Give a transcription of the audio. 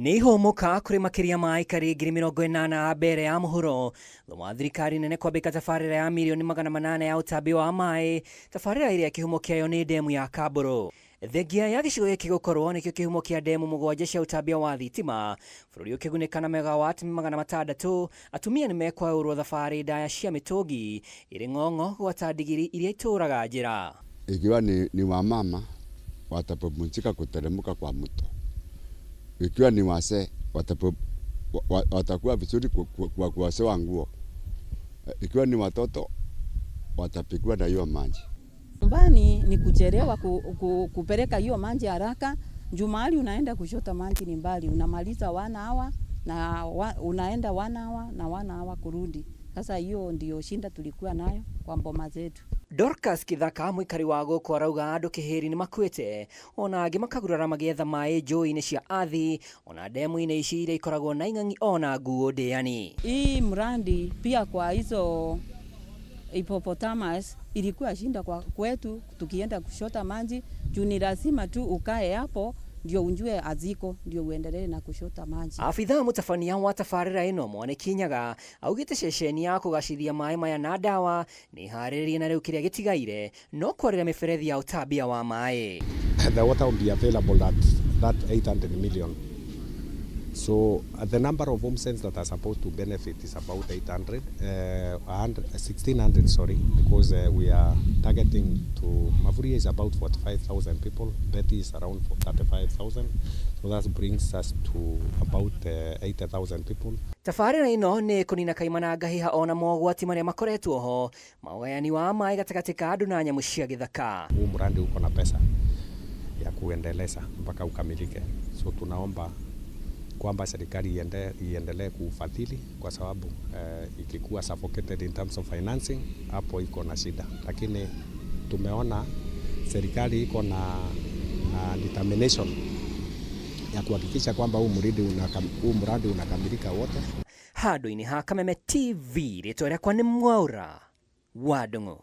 Nĩ ihũmũka kũrĩ makĩria ma aikari 80,000 a mbere ya mũhuro thutha wa thirikari nene kwambĩka tabarĩra ya mirioni 800 ya ũtambia wa maĩ, tabarĩra ĩrĩa kĩhumo kĩayo nĩ ndemu ya Kamburu. Thengia ya gĩcigo gĩkĩ gũkorwo nĩkĩo kĩhumo kĩa ndemu 7 cia ũtambia wa thitima, bũrũri ũkĩgunĩka na megawati 600, atumia nĩ mekwaũrwo thabarĩ ndaya cia mĩtũngi ĩrĩ ng'ong'o gwata ndigiri iria itũraga njĩra. Ikiwa ni wamama watapumzika kuteremka kwa mto, ikiwa ni wazee watakuwa vizuri kwa kuoshewa nguo, ikiwa ni watoto watapigwa na hiyo maji. Nyumbani ni kuchelewa kupeleka hiyo maji haraka, juu mahali unaenda kushota maji ni mbali, unamaliza 1 hour na unaenda 1 hour na 1 hour kurudi. Sasa hiyo ndio shinda tulikuwa nayo kwa mboma zetu. Dorcas Kithaka mwikari wa gũkũ arauga andũ kĩhĩri nĩ makuĩte ona angĩ makagurara magĩetha maĩ njũĩ-inĩ cia athi ona ndemu-inĩ ici iria ikoragwo na ing'ang'i ona nguo ndĩani. Hii mradi pia kwa hizo hippopotamus ilikuwa shinda kwa kwetu tukienda kushota maji, juu ni lazima tu ukae hapo ndio unjue aziko ndio uendelee na kushota maji. Afitha mutabania wa tabarĩra ĩno Mwaniki Nyaga augĩte ceceni ya kũgacithia maĩ maya na ndawa nĩ harĩrĩrie na rĩu kĩrĩa gĩtigaire no kwarĩra mĩberethi ya ũtambia wa maĩ. The water will be available at that 800 million. So the number of homesteads that are supposed to benefit is about 800, 1,600, sorry, because we are targeting to, Mavuria is about 45,000 people, Betty is around 35,000, so that brings us to about 80,000 people. Tabarĩra ĩno nĩ kũnina kaimana ngahiha ona mogwati marĩa makoretwo ho maũgayani wa maĩ gatagatĩ ka andũ na nyamũ cia gĩthaka. Huu mradi uko na pesa ya kuendeleza mpaka ukamilike, so tunaomba kwamba serikali iendelee kuufadhili kwa sababu ikikuwa suffocated in terms of financing hapo iko na shida, lakini tumeona serikali iko na determination ya kuhakikisha kwamba huu mradi unakamilika wote. Handũ-inĩ ha Kameme TV, rĩtwa rĩakwa nĩ Mwaura wa Ndung'u.